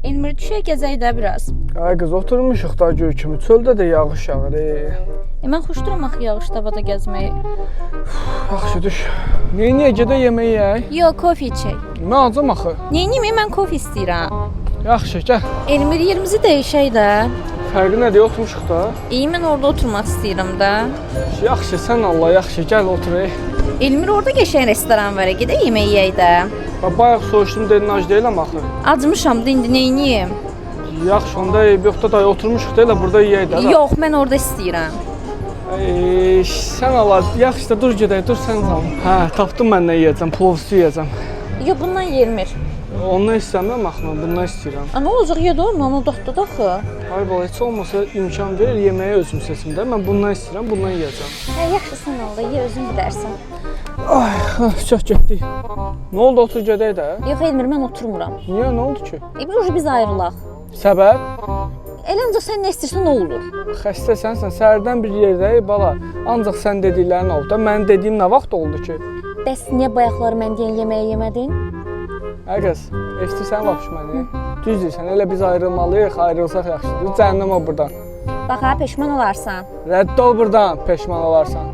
Elmir, düşək gəzək də biraz. Ay qız, oturmuşuq da göy kimi. Çöldə də yağış yağır. Mən xoşduram axı yağışda havada gəzməyi. Yaxşı düş. Neyniyək, gedək yemək yeyək? Yox, kofe içək. Mən acam axı. Neyniyim, mən kofe istəyirəm. Yaxşı, gəl. Elmir, yerimizi dəyişək də. Fərqi nədir? Oturmuşuq da. İyi, mən orada oturmaq istəyirəm də. Yaxşı, sən Allah, yaxşı, gəl oturaq. Elmir, orada qəşəng restoran var, gedək yemək yeyək də. Bax, bayaq soruşdum, dedin ac deyiləm axı. Acmışam da indi neyniyim? Yaxşı, onda eybi yoxdur da, oturmuşuq da elə burada yeyək də. Yox, mən orada istəyirəm. Ey, sən Allah, yaxşı da dur gedək, dur sən canım. Hə, tapdım mən nə yeyəcəm, plov üstü yeyəcəm. Yox, bundan yeyilmir. Ondan istəmirəm axı mən, bundan istəyirəm. A, nə olacaq, ye də ondan, o dadlıdır axı. Ay bala, heç olmasa imkan ver, yeməyi özüm seçim də. Mən bundan istəyirəm, bundan yeyəcəm. Hə, yaxşı sən Allah, ye özün bilərsən. Ay, çox getdik. Nə oldu, otur gedək də. Yox, Elmir, mən oturmuram. Niyə, nə oldu ki? Bir biz ayrılaq. Səbəb? Elə ancaq sən nə istəyirsən o olur. Xəstə sənsən, səhərdən bir yerdəyik bala. Ancaq sən dediklərin oldu da, mənim dediyim nə vaxt oldu ki? Bəs niyə bayaqları mən deyən yeməyi yemədin? Ay qız, eşidirsən vapş məni? Düz deyirsən, elə biz ayrılmalıyıq, ayrılsaq yaxşıdır. Cəhənnəm ol burdan. Bax ha, peşman olarsan. Rədd ol burdan, peşman olarsan.